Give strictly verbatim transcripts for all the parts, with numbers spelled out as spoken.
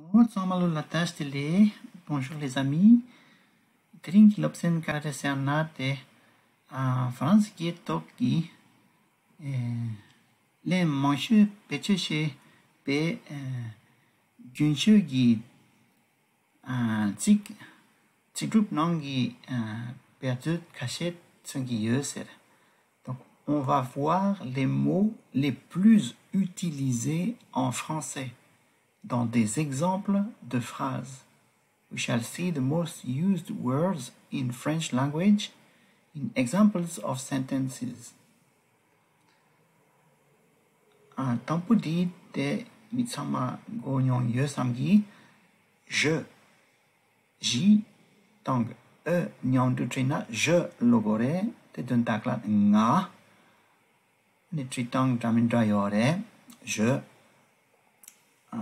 ཨོ་ཚང་མ་ལོ་ལ་བཀྲ་ཤིས་བདེ་ལེགས། Bonjour les amis. དེ་རིང་གི་སློབ་ཚན་ག་རེ་ཟེར་ན་དེ། ཨ། ཧྥ་རན་སི་སྐད་ཐོག་གི་ཨེ་ལན་མང་ཤོས་བེད་སྤྱོད་བྱས་པའི་ཨེ་རྒྱུན་སྤྱོད་ཀྱི་ཨ་ཚིག་ཚིག་གྲུབ་ནང་གི་ཨ་འབད་རྩོལ་ཁ་ཤས་མཚོན་གྱི་ཡོད་ཟེར། Donc, on va voir les mots les plus utilisés en français dans des exemples de phrases. We shall see the most used words in French language in examples of sentences. ཨ། དང་པོ་འདི་དེ་མི་ཚང་མ་གོ་མྱོང་ཡོད་བསམ་གི། Je, j'y དང་ཨེ་མཉམ་དུ་བྲིས་ན་je ལབ་དགོས་རེད། དེ་དོན་དག་ལ་ང་། ནི་བྲིས་སྟངས་འདྲ་མི་འདྲ་ཡོད་རེད། Je, ཨ།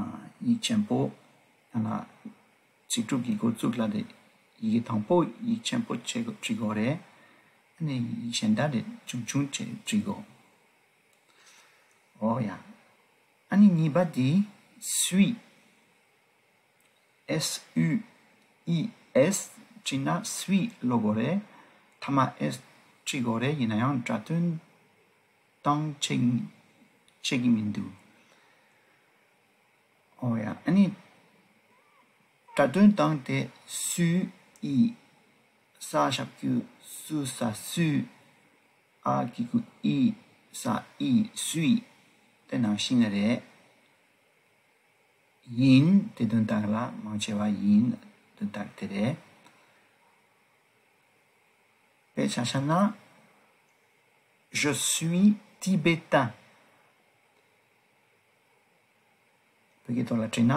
ཡིག་ཆེན་པོ་ཡང་ན་ཚིག་གྲུབ་ཀྱི་འགོ་བཙུགས་ལ་དེ་ཡི་གེ་དང་པོ་ཡིག་ཆེན་པོ་བྱས་བྲིས་དགོས་རེད། ཨ་ནི་ཡིག་གཞན་དག་དེ་ཆུང་ཆུང་བྱས་བྲིས་དགོས། ཨོ་ཡ། ཨ་ནི་གཉིས་པ་དེ་suis, S U I S བྲིས་ན་suis ལབ་དགོས་རེད། ཐ་མ་S བྲིས་དགོས་རེད། ཡིན་ན་ཡང་སྒྲ་དོན་སྟངས་ཆེ་ཆེ་གི་མི་འདུག་ཨོ་ཡ། ཨ་ནི་སྒྲ་དོན་སྟངས་དེ་སུའི། ས་ཞབས་ཀྱུ་སུ། ས་སུའི། ཨ་གི་གུ་ཨི། ས་ཨི། སུའི། དེ་ནང་བཞིན་རེད། ཡིན། དེ་དོན་དག་ལ་མང་ཆེ་བ་ཡིན་དོན་དག་དེ་རེད། དཔེ་ཆ་བཞག་ན། Je suis tibétain. བོད་སྐད་ཐོག་ལ་བྲིས་ན།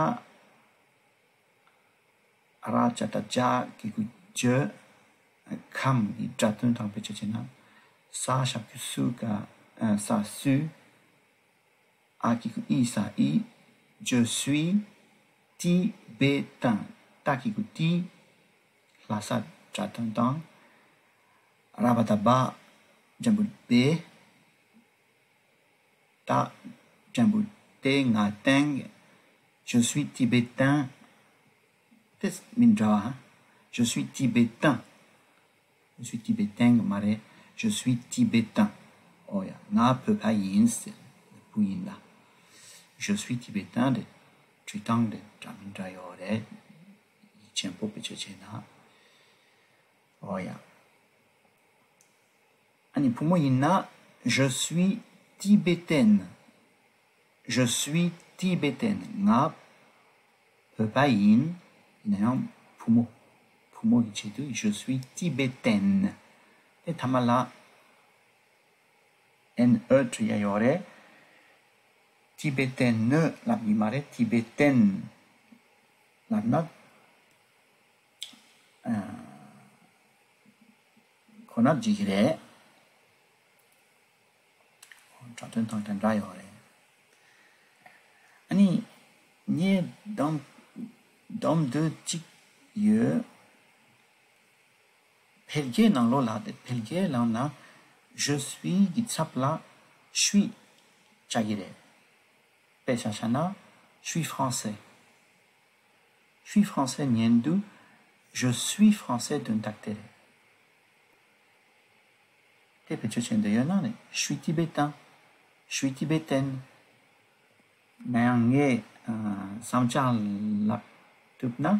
ར་ཇ་བཏགས་རྗ་གི་གུ་རྗེ། ཁམས་ཀྱི་སྒྲ་དོན་དང་བེད་སྤྱོད་བྱས་ན། ས་ཞབས་ཀྱུ་སུ་ག་ས་སུ། ཨ་གི་གུ་ཨི། ས་ཨི། Je suis tibétain. ཏ་གི་གུ་ཏི། ལྷ་ས་སྒྲ་དོན་དང་། ར་བ་བཏགས་རྦ། འགྲེང་བུ་རྦེ། ཏ། འགྲེང་བུ་ཏེ། ང་ཏན། Je suis tibétain. དེ་མི་འདྲ་བ། Je suis tibétain. Je suis tibétain མ་རེད། Je suis tibétain. ཨོ་ཡ། ང་བོད་པ་ཡིན་ཟེར། བུ་ཡིན་ལ། Je suis tibétain དེ་བྲིས་སྟངས་དེ་འདྲ་མི་འདྲ་ཡོད་རེད། ཡིག་ཆེན་པོ་བེད་སྤྱོད་བྱས་ན། ཨོ་ཡ། ཨ་ནི་བུ་མོ་ཡིན་ན། Je suis tibétaine. Je suis tibétaine. ང་བོད་པ་ཡིན། ཡིན་ན་ཡང་བུ་མོ། བུ་མོ་གི་ཆེད་དུ། Je suis tibétaine. དེ་ཐ་མ་ལ་N E བྲིས་ཡ་ཡོད་རེད། Tibétaine ལབ་ཡིན་མ་རེད། Tibétaine ལབ་ན། ཨ། ཁོ་ན་འགྲིག་གི་རེད། སྒྲ་དོན་དང་དེ་འདྲ་ཡོད་རེད། ཨ་ནི་ངས་སྡོམ་སྡོམ་འདོད་ཅིག་ཡོད། བོད་སྐད་ནང་ལོགས་ལ་དེ་བོད་སྐད་ནང་ན་je suis གི་ཚབ་ལ་suis བྱ་གི་རེད། དཔེ་ཆ་བཞག་ན། Je suis français. Je suis français ཉན་དུས། Je suis français དོན་དག་དེ་རེད། དེ་བེད་སྤྱོད་བྱེད་འདོད་ཡོད་ན་ནི། Je suis tibétain. Je suis tibétaine. ན་ཡང་ངས་ཨ་བསམ་འཆར་ལབ་ཐུབ་ན།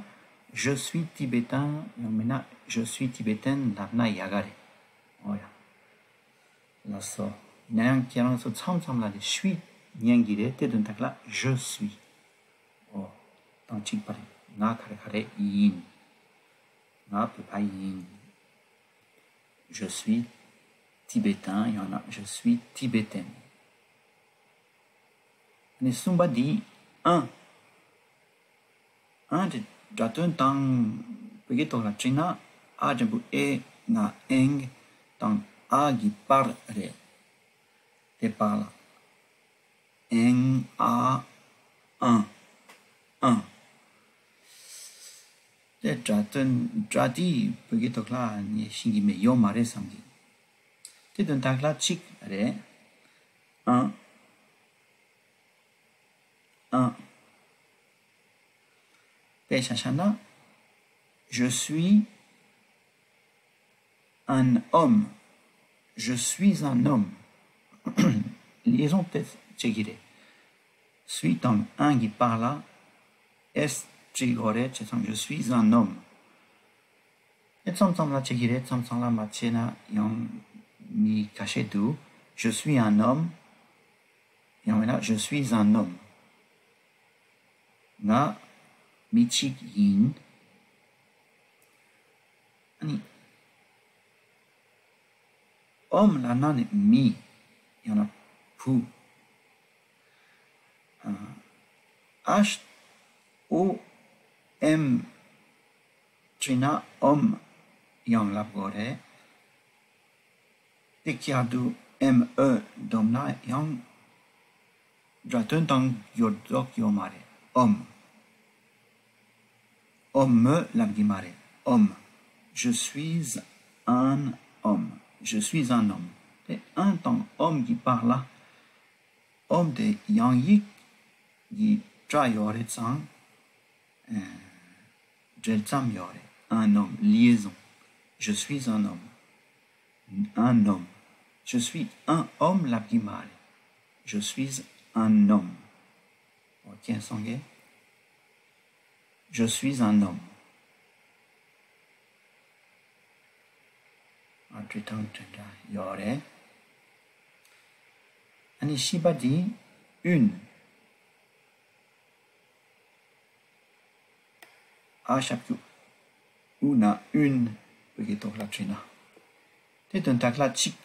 Je suis tibétain ཡང་མིན་ན། Je suis tibétaine ལབ་ན་ཡག་ག་རེད། ཨོ་ཡ། ལགས་སོ། ན་ཡང་ཁྱེད་རང་ཚོ་མཚམས་མཚམས་ལ་དེ་je suis ཉན་གྱི་རེད། དེ་དོན་དག་ལ་je suis. ཨོ། དང་གཅིག་པ་རེད། ང་ག་རེ་ག་རེ་ཡིན། ང་བོད་པ་ཡིན། Je suis tibétain ཡང་ན་je suis tibétaine. ཨ་ནི་གསུམ་པ་འདི། un. un དེ་སྒྲ་དོན་དང་བོད་སྐད་ཐོག་ལ་བྲིས་ན། ཨ་འགྲེང་བུ་ཨེ། ང་ཨེང་དང་ཨ་གི་བར་རེད། དེ་བར་ལ། ཨེང་ཨ་ཨང་ཨང་། དེ་སྒྲ་དོན་སྒྲ་དེ་བོད་སྐད་ཐོག་ལ་ངས་ཤེས་ཀྱི་མེད། ཡོད་མ་རེད་བསམ་གྱི། དེ་དོན་དག་ལ་གཅིག་རེད། ཨང་། ཨང་། དཔེ་ཆ་བཞག་ན། Je suis un homme. Je suis un homme. Liaison དེ་བྱེད་ཀྱི་རེད། suis དང་un གི་བར་ལ་s བྲིས་དགོས་རེད། བྱས་ཙང་je suis un homme. དེ་མཚམས་མཚམས་ལ་བྱེད་ཀྱི་རེད། མཚམས་མཚམས་ལ་མ་བྱས་ན་ཡང་མི་ཁ་ཤས་འདུག Je suis un homme. ཡང་མིན་ན། Je suis un homme. ང་མི་གཅིག་ཡིན། ཨ་ནི། Homme ལབ་ན་ནི་མི། ཡང་ན་བུ། ཨ། H O M བྲིས་ན་homme ཡང་ལབ་དགོས་རེད། དེ་གི་ཡར་དུ་M E བསྡོམས་ན་ཡང་སྒྲ་དོན་དང་འགྱུར་ལྡོག་ཡོད་མ་རེད། Homme. Homme ལབ་གི་མ་རེད། Homme. Je suis un homme. Je suis un homme. དེ་un དང་homme གི་བར་ལ། Homme དེ་ཡང་ཡིག་གི་སྒྲ་ཡོད་རེད་ཙང་། ཨ། འབྲེལ་ཟམ་ཡོད་རེད། Un homme. Liaison. Je suis un homme. Un homme. Je suis un homme ལབ་གི་མ་རེད། Je suis un homme. ཨོ། མཁྱེན་སོང་གི། Je suis un homme. ཨ། བྲིས་སྟངས་དེ་འདྲ་ཡོད་རེད། ཨ་ནི་བཞི་པ་འདི། Une. A ཞབས་ཀྱུ་ཨུ་ན་une བོད་སྐད་ཐོག་ལ་བྲིས་ན། དེ་དོན་དག་ལ་གཅིག་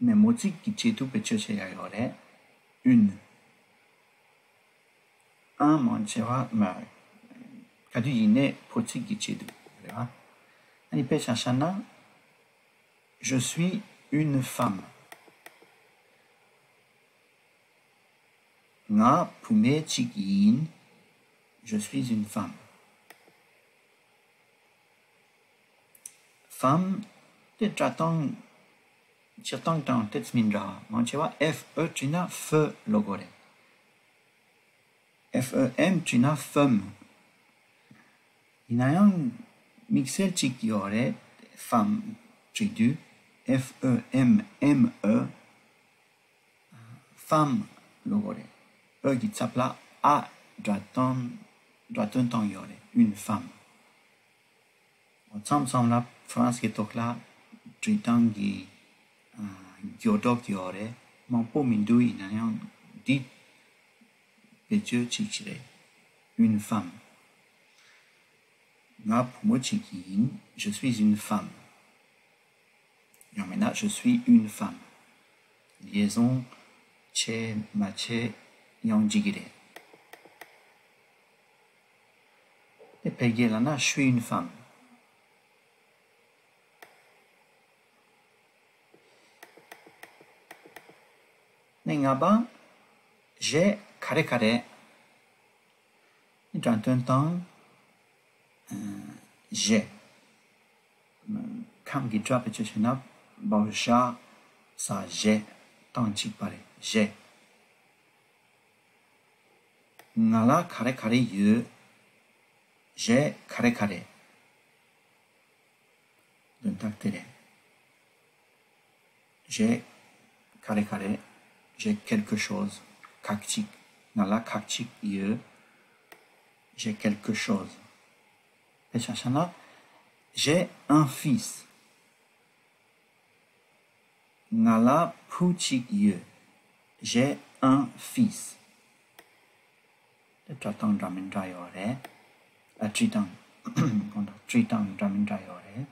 མེ་མོ་གཅིག་གི་བྱེད་དུ་བེད་སྤྱོད་བྱེད་ཡ་ཡོད་རེད། Une. Un མང་ཆེ་བ་མ། ག་དུས་ཡིན་ནའི་ཕོ་གཅིག་གི་བྱེད་དུ་རེད་བ། ཨ་ནི་དཔེ་ཆ་བཞག་ན། Je suis une femme. ང་བུད་མེད་ཅིག་ཡིན། Je suis une femme. Femme དེ་སྒྲ་གདངས་སྤྱིར་བཏང་དང་ཏོག་ཙམ་མི་འདྲ་བ། མང་ཆེ་བ་F E བྲིས་ན་feu ལབ་དགོས་རེད། F E M བྲིས་ན་femme། ཡིན་ན་ཡང་དམིགས་བསལ་གཅིག་ཡོད་རེད། Femme བྲིས་དུས། F E M M E. Femme ལབ་དགོས་རེད། ཨོ་གི་ཚབ་ལ་ཨ་སྒྲ་གདངས་སྒྲ་དོན་བཏང་ཡོད་རེད། Une femme. མཚམས་མཚམས་ལ་ཧྥ་རན་སི་སྐད་ཐོག་ལ་བྲིས་སྟངས་ཀྱི་ཨ་འགྱུར་ལྡོག་ཡོད་རེད། མང་པོ་མི་འདུག་ཡིན་ན་ཡང་འདི་བེད་སྤྱོད་ཅིག་རེད། Une femme. ང་བུ་མོ་ཅིག་ཡིན། Je suis une femme. ཡང་མིན་ན། Je suis une femme. Liaison བྱས་མ་བྱས་ཡང་འགྲིག་གི་རེད། དེ་བོད་སྐད་ལ་ན། Je suis une femme. ནས་ལྔ་པ། J'ai ག་རེ་ག་རེ། སྒྲ་དོན་དང་། ཨ། j'ai. ཁམས་ཀྱི་སྒྲ་བེད་སྤྱོད་བྱས་ན། Bon, j'ai ça, j'ai དང་གཅིག་པ་རེད། J'ai. ང་ལ་ག་རེ་ག་རེ་ཡོད། J'ai ག་རེ་ག་རེ། དོན་དག་དེ་རེད། J'ai ག་རེ་ག་རེ། J'ai quelque chose. ཁག་ཅིག་ང་ལ་ཁག་ཅིག་ཡོད། J'ai quelque chose. དཔེ་ཆ་བཞག་ན། J'ai un fils. ང་ལ་བུ་གཅིག་ཡོད། J'ai un fils. དེ་སྒྲ་གདངས་འདྲ་མི་འདྲ་ཡོད་རེད། ཨ། བྲིས་སྟངས། དགོངས་དག་བྲིས་སྟངས་འདྲ་མི་འདྲ་ཡོད་རེད།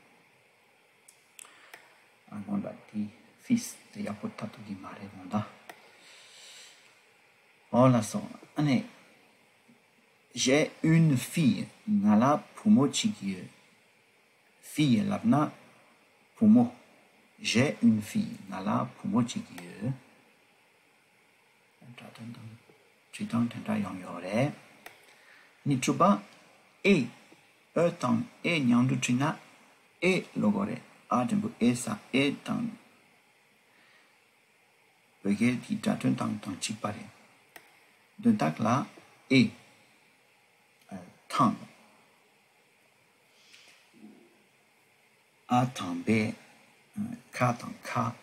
ཨ། དགོངས་དག་དེ་fils དེ་ཡག་པོ་ལྟ་ཐུབ་ཀྱི་མ་རེད། དགོངས་དག་འོ་ལགས་སོ། ཨ་ནི། J'ai une fille. ང་ལ་བུ་མོ་གཅིག་ཡོད། Fille ལབ་ན་བུ་མོ། J'ai une fille. ང་ལ་བུ་མོ་གཅིག་ཡོད། སྒྲ་དོན་དང་བྲིས་སྟངས་དེ་འདྲ་ཡང་ཡོད་རེད། ནི་དྲུག་པ། et. ཨོ་དང་ཨེ་མཉམ་དུ་བྲིས་ན་ཨེ་ལབ་དགོས་རེད། ཨ་འགྲེང་བུ་ཨེ་ས་ཨེ་དང་། བོད་སྐད་ཀྱི་སྒྲ་དོན་དང་དང་གཅིག་པ་རེད། དོན་དག་ལ་ ཨེ། ཐང་། ཨ་དང་པེ། ཁ་དང་ཁ།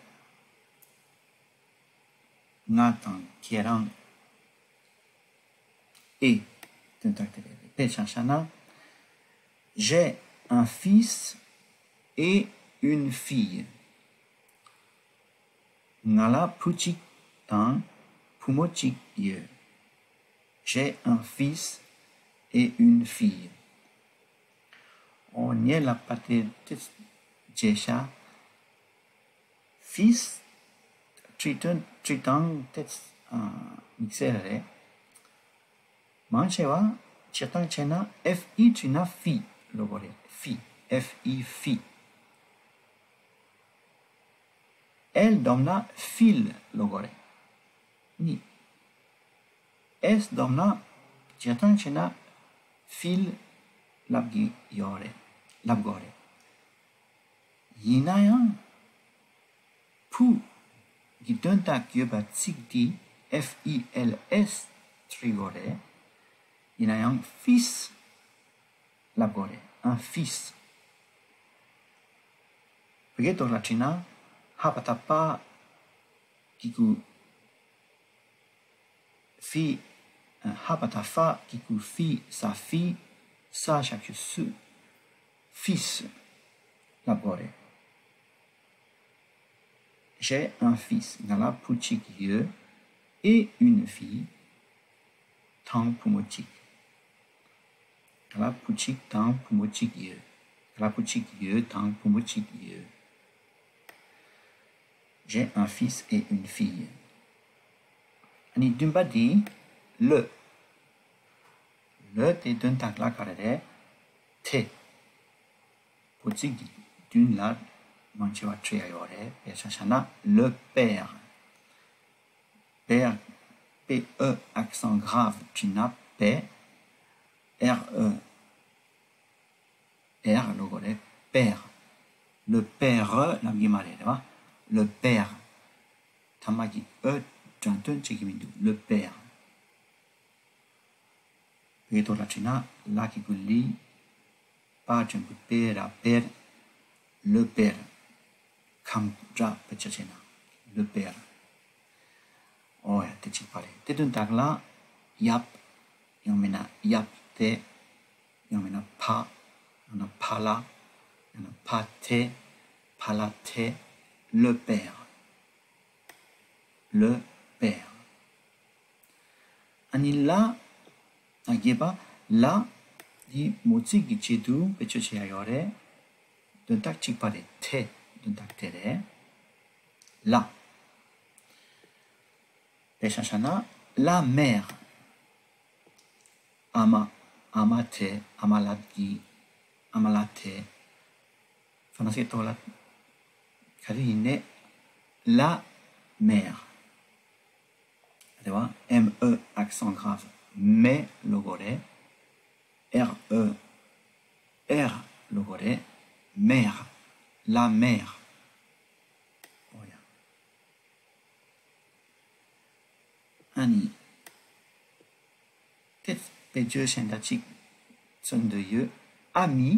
ང་དང་ཁྱེད་རང་། ཨེ། དོན་དག་དེ་རེད། དཔེ་ཆ་བཞག་ན། J'ai un fils et une fille. ང་ལ་བུ་གཅིག་དང་བུ་མོ་གཅིག་ཡོད། J'ai un fils et une fille. ཨོ་ངའི་ལབ་པ་དེ་ཏིས་བརྗེད་ཤག fils བྲིས་དོན་བྲིས་སྟངས་དེ་དམིགས་བསལ་རེད། མང་ཆེ་བ་བྱེད་སྟངས་བྱས་ན་F E བྲིས་ན་fille ལབ་དགོས་རེད། fille F E fille. L སྡོམ་ན་fil ལབ་དགོས་རེད། གཉིས། S སྡོམ་ན་བྱེད་སྟངས་བྱས་ན་fil ལབ་ཀྱི་ཡོད་རེད། ལབ་དགོས་རེད། ཡིན་ན་ཡང་། བུ་གི་དོན་དག་ཡོད་པ་ཚིག་འདི་F E L S བྲིས་དགོས་རེད། ཡིན་ན་ཡང་fils ལབ་དགོས་རེད། ཨ་fils། བོད་སྐད་ཐོག་ལ་བྲིས་ན་ཧ་པ་ཏ་པ་གི་གུ། ཧྥི། ཧ་པ་ཏ་ཧྥ་གི་གུ་ཧྥི། ས་ཧྥི། ས་ཞབས་ཀྱུ་སུ། fils ལབ་དགོས་རེད། J'ai un fils. ང་ལ་བུ་གཅིག་ཡོད། Et une fille. དང་བུ་མོ་གཅིག་ང་ལ་བུ་གཅིག་དང་བུ་མོ་གཅིག་ཡོད། ང་ལ་བུ་གཅིག་ཡོད་དང་བུ་མོ་གཅིག་ཡོད། J'ai un fils et une fille. ཨ་ནི་བདུན་པ་འདི་le། le དེ་དོན་དག་ལ་ག་རེ་རེད། དེ། བོད་ཚིག་གི་མདུན་ལ་མང་ཆེ་བ་བྲིས་ཡ་ཡོད་རེད། དཔེ་ཆ་བཞག་ན་le père. Père, P E accent grave བྲིས་ན་པེ། R E, R ལབ་དགོས་རེད། père. Le père ལབ་ཀྱི་མ་རེད། རེད་བ། Le père. ཐ་མ་གི་ཨོ་འགྲེམས་སྟོན་བྱེད་ཀྱི་མི་འདུག le père. བོད་ཐོག་ལ་བྲིས་ན་ལ་གི་གུ་ལི། པ་འགྲེང་བུ་པེ་ར་པེར། le père. ཁམས་བྲག་བོད་ཆ་བྱས་ན་le père. ཨོ་ཡ་དེ་གཅིག་པ་རེད། དེ་དོན་དག་ལ་ཡབ། ཡང་མིན་ན་ཡབ་དེ། ཡང་མིན་ན་ཕ། ཡང་ན་ཕ་ལ། ཡང་ན་ཕ་དེ། ཕ་ལ་དེ། le père. Le père. ཨ་ནི་ལ། ཨ་བརྒྱད་པ། ལ། འདི་མོ་ཚིག་གི་ཆེད་དུ་བེད་སྤྱོད་བྱེད་ཡ་ཡོད་རེད། དོན་དག་གཅིག་པ་རེད། དེ་དོན་དག་དེ་རེད། ལ། དཔེ་ཆ་བཞག་ན་la mère. ཨ་མ། ཨ་མ་དེ། ཨ་མ་ལགས་ཀྱི། ཨ་མ་ལགས་དེ། ཧྥ་རན་སིའི་ཐོག་ལ་ག་རེ་ཡིན་ནའི་la mère. རེད་བ། M E accent grave. མེ་ལབ་དགོས་རེད། R E, R ལབ་དགོས་རེད། mère. La mère. ཨོ་ཡ། ཨ་ནི། དེ་བེད་སྤྱོད་གཞན་དག་ཅིག་མཚོན་འདོད་ཡོད། ཨ་མི།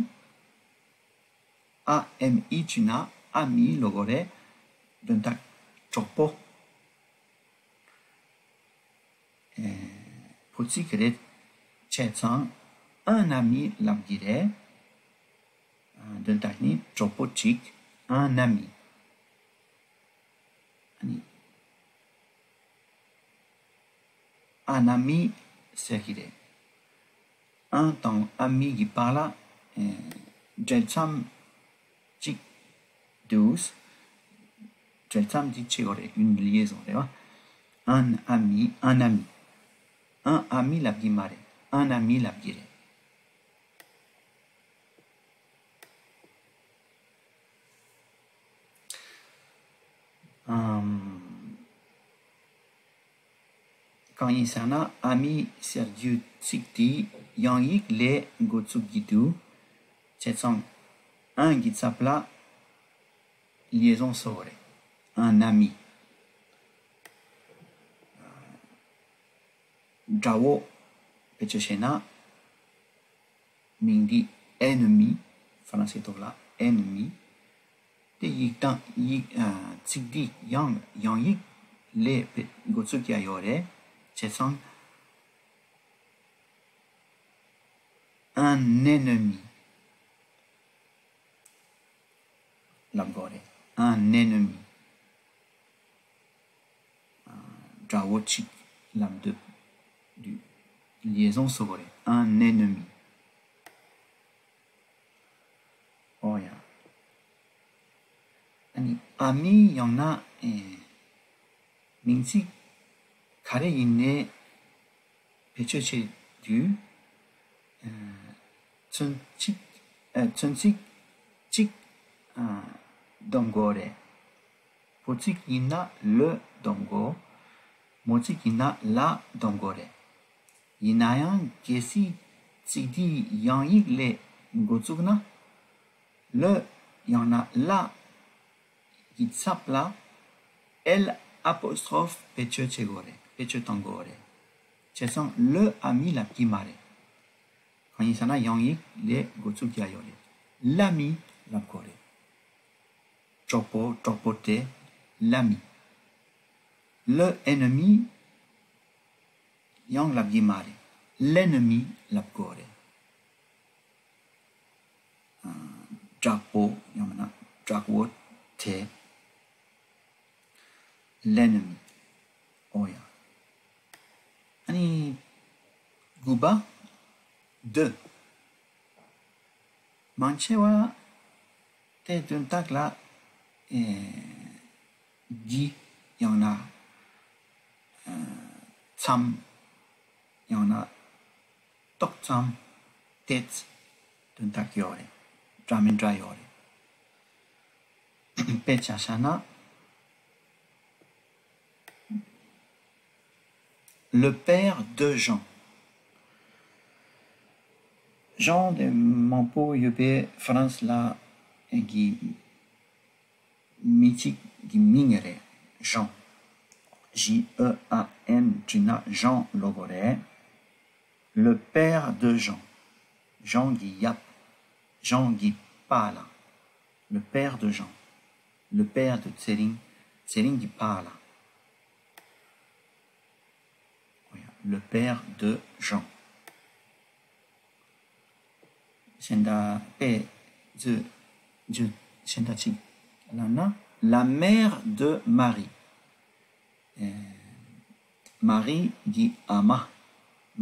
ཨ་ཨེམ་ཨི་བྲིས་ན་ཨ་མི་ལབ་དགོས་རེད། དོན་དག་གྲོགས་པོ། ཨེ། བོད་ཚིག་རེད་བྱས་ཙང་ཨན་ཨ་མི་ལབ་ཀྱི་རེད། ཨ། དོན་དག་ནི་གྲོགས་པོ་གཅིག་ཨན་ཨ་མི། ཨ་ནི། ཨན་ཨ་མི་ཟེར་གྱི་རེད། ཨན་དང་ཨ་མི་གི་བར་ལ། ཨེ། འབྲེལ་མཚམས་གཅིག་འདུག་འབྲེལ་མཚམས་འདི་བྱེད་དགོས་རེད། une liaison རེད་བ། ཨན་ཨ་མི། ཨན་ཨ་མི། ཨན་ཨ་མི་ལབ་ཀྱི་མ་རེད། ཨན་ཨ་མི་ལབ་ཀྱི་རེད། ཨམ། གང་ཡིན་ཟེར་ན་ཨ་མི་ཟེར་རྒྱུ་ཚིག་དེ་དབྱངས་ཡིག་ལས་འགོ་བཙུགས་ཀྱི་འདུག་བྱས་ཙང་ཨན་གྱི་ཚབ་ལ་liaison བཟོ་བ་རེད། ཨན་ཨ་མི། དགྲ་བོ། བེད་སྤྱོད་བྱས་ན། མིང་འདི་ཨེན་མི། ཧྥ་རན་སིའི་ཐོག་ལ་ཨེན་མི། དེ་ཡིག་དང་ཡིག་ཨ། ཚིག་འདི་ཡང་ཡང་ཡིག་ལས་བེད་འགོ་ཚུགས་ཀྱི་ཡོད་རེད། བྱས་ཙང་། un ennemi ལབ་དགོས་རེད། un ennemi། དགྲ་བོ་གཅིག་ལབ་འདོད་དུས། liaison བཟོ་དགོས་རེད། un ennemi། ཨོ་ཡ། ཨ་ནི་ཨ་མི་ཡང་ན་ཨེ། མིང་ཚིག་ག་རེ་ཡིན་ནའི་བེད་སྤྱོད་བྱེད་དུས། ཨ། ཚོན་གཅིག་ཨ། ཚོན་ཚིག་གཅིག་ཨ། སྡོམ་དགོས་རེད། བོད་ཚིག་ཡིན་ན་le སྡོམ་དགོས། མོ་ཚིག་ཡིན་ན་la སྡོམ་དགོས་རེད། ཡིན་ན་ཡང་གལ་སྲིད་ཚིག་འདི་ཡང་ཡིག་ལས་འགོ་བཙུགས་ན། le ཡང་ན་la གི་ཚབ་ལ་L apostrophe བེད་སྤྱོད་བྱེད་དགོས་རེད། བེད་སྤྱོད་གཏོང་དགོས་རེད། བྱས་ཙང་le ami ལབ་ཀྱི་མ་རེད། གང་ཡིན་ཟེར་ན་ཡང་ཡིག་ལས་འགོ་བཙུགས་ཀྱི་ཡོད་རེད། l'ami ལབ་དགོས་རེད། གྲོགས་པོ། གྲོགས་པོ་སྟེ། l'ami། le ennemi ཡང་ལབ་ཀྱི་མ་རེད། l'ennemi ལབ་དགོས་རེད། ཨ། དྲག་པོ་ཡང་མིན་ན་དྲག་པོ་སྟེ། l'ennemi། ཨོ་ཡ། ཨ་ནི་དགུ་པ། de། མང་ཆེ་བ་དེ་དོན་དག་ལ། ཨེ། གི་ཡང་ན། ཨ། མཚམས། ཡང་ན། ཏོག་ཙམ། ཏོག་ཙམ། དོན་དག་ཡོད་རེད། འདྲ་མི་འདྲ་ཡོད་རེད། དཔེ་ཆ་བཞག་ན། le père de Jean། Jean དེ་མང་པོ་ཡོད་པའི་ཧྥ་རན་སི་ལ་གི་མི་གཅིག་གི་མིང་རེད། Jean། J E A N བྲིས་ན་Jean ལབ་དགོས་རེད། le père de Jean། Jean གི་ཡབ། Jean གི་པཱ་ལགས། le père de Jean། le père de ཚེ་རིང་། ཚེ་རིང་གི་པཱ་ལགས། le père de Jean། གཞན་དག་དཔེ་མཛོད་མཛོད་གཞན་དག་ཅིག་ལབ་ན། la mère de Marie། ཨེ། མ་རི་གི་ཨ་མ།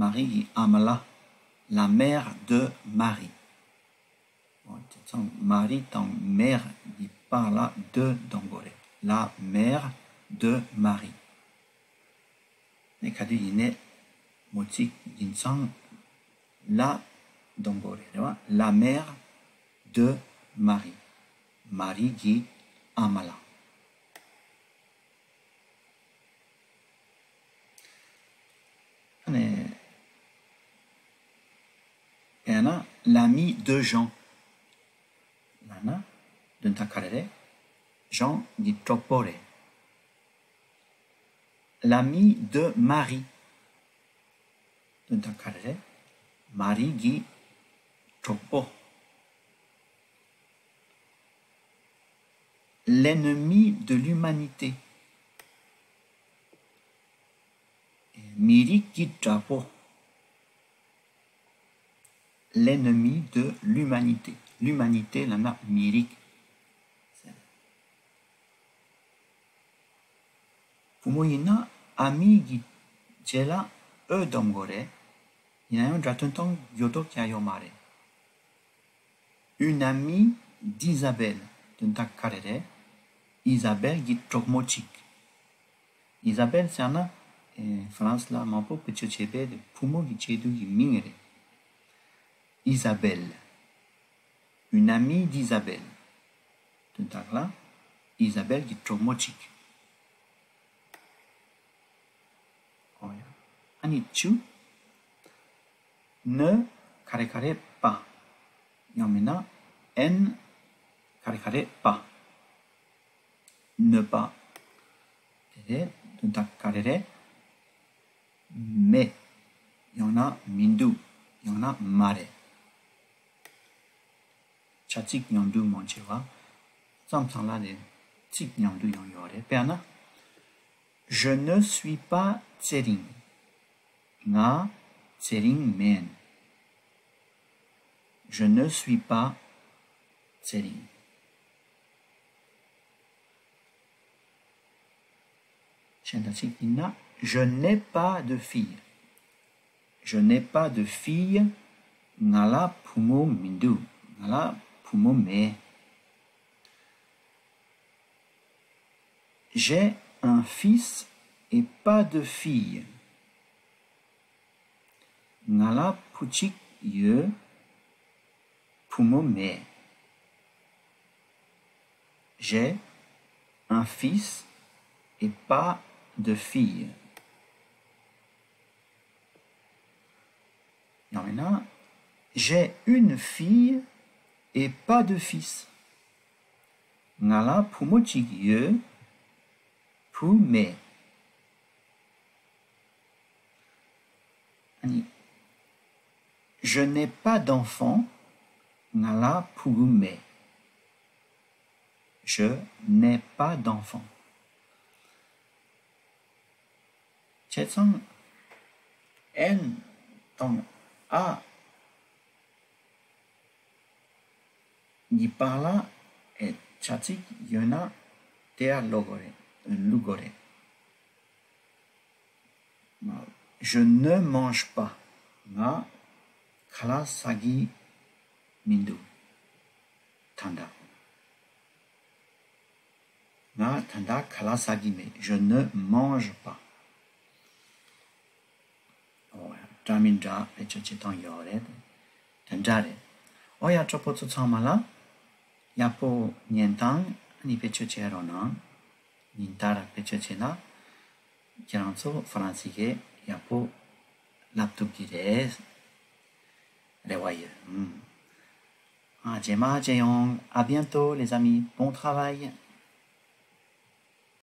མ་རི་གི་ཨ་མ་ལགས། la mère de Marie། འོ། དེ་ཚང་མ་རི་དང་mère གི་བར་ལ་de སྡོམ་དགོས་རེད། la mère de Marie། ཨེ། ག་དུས་ཡིན་ནའི་མོ་ཚིག་ཡིན་ཙང་la སྡོམ་དགོས་རེད། རེད་བ། la mère de Marie། མ་རི་གི་ཨ་མ་ལགས། ཨ་ནི། དཔེར་ན། l'ami de Jean ལབ་ན་དོན་དག་ག་རེ་རེད། Jean གི་གྲོགས་པོ་རེད། l'ami de Marie དོན་དག་ག་རེ་རེད། མ་རི་གི་གྲོགས་པོ། l'ennemi de l'humanité མི་རིགས་ཀྱི་དགྲ་བོ། l'ennemi de l'humanité། l'humanité ལབ་ན་མི་རིགས། བུ་མོ་ཡིན་ན་ཨ་མི་གི་རྗེས་ལ་ཨོ་སྡོམ་དགོས་རེད། ཡིན་ན་ཡང་སྒྲ་དོན་སྟངས་འགྱུར་ལྡོག་ཀྱང་ཡོད་མ་རེད། une amie d'Isabelle དོན་དག་ག་རེ་རེད། ཨི་ཟ་བེལ་གྱི་གྲོགས་མོ་གཅིག། ཨི་ཟ་བེལ་ཟེར་ན། ཨེ། ཧྥ་རན་སི་ལ་མང་པོ་བེད་སྤྱོད་བྱེད་པའི་བུ་མོ་གི་གཅེས་ཕྲུག་གི་མིང་རེད། ཨི་ཟ་བེལ། une amie d'Isabelle དོན་དག་ལ། ཨི་ཟ་བེལ་གྱི་གྲོགས་མོ་གཅིག། ཨོ་ཡ། ཨ་ནི་བཅུ། ne ག་རེ་ག་རེ་pas ཡང་མིན་ན་elle ག་རེ་ག་རེ་pas། ne pas དེ་རེད། དོན་དག་ག་རེ་རེད། མེད། ཡང་ན་མི་འདུག་ཡང་ན་མ་རེད། བྱ་ཚིག་མཉམ་འདུས་མང་ཆེ་བ་མཚམས་མཚམས་ལ་ནི་ཚིག་མཉམ་འདུས་ཡང་ཡོད་རེད། དཔེར་ན། Je ne suis pas Tsering. ང་ཚེ་རིང་མིན། Je ne suis pas Tsering. གཞན་དག་ཅིག་ཡིན་ན། Je n'ai pas de fille. Je n'ai pas de fille. ང་ལ་བུ་མོ་མི་འདུག་ང་ལ་བུ་མོ་མེད། J'ai un fils et pas de fille. ང་ལ་བུ་གཅིག་ཡོད། བུ་མོ་མེད། J'ai un fils et pas de fille. ཡང་ན། J'ai une fille et pas de fils. ང་ལ་བུ་མོ་གཅིག་ཡོད། བུ་མེད། ཨ་ནི། Je n'ai pas d'enfant. ང་ལ་ཕྲུ་གུ་མེད། Je n'ai pas d'enfant. བྱས་ཙང་། N དང་A གཉིས་པ་ལ་ཨེ་བྱ་ཚིག་ཡོད་ན་དེ་ཡར་ཀློག་དགོས་རེད། བླུག་དགོས་རེད། Je ne mange pas. ང་ཁ་ལག་ཟ་གི་མི་འདུག་ད་ལྟ། ང་ད་ལྟ་ཁ་ལག་ཟ་གི་མེད། Je ne mange pas. ཨོ་ཡ། འདྲ་མི་འདྲ་བེད་སྤྱོད་བྱེད་སྟངས་ཡོད་རེད། དེ་འདྲ་རེད། ཨོ་ཡ། གྲོགས་པོ་ཚོ་ཚང་མ་ལ་ཡག་པོ་ཉན་དང་ཨ་ནི་བེད་སྤྱོད་བྱེད་རོགས་གནང་། ཉིན་ལྟར་བེད་སྤྱོད་བྱས་ན་ཁྱེད་རང་ཚོ་ཧྥ་རན་སི་སྐད་ཡག་པོ་ལབ་ཐུབ་ཀྱི་རེད། རེ་བ་ཡོད། ཨ་རྗེས་མ་མཇལ་ཡོང་། À bientôt, les amis. Bon travail.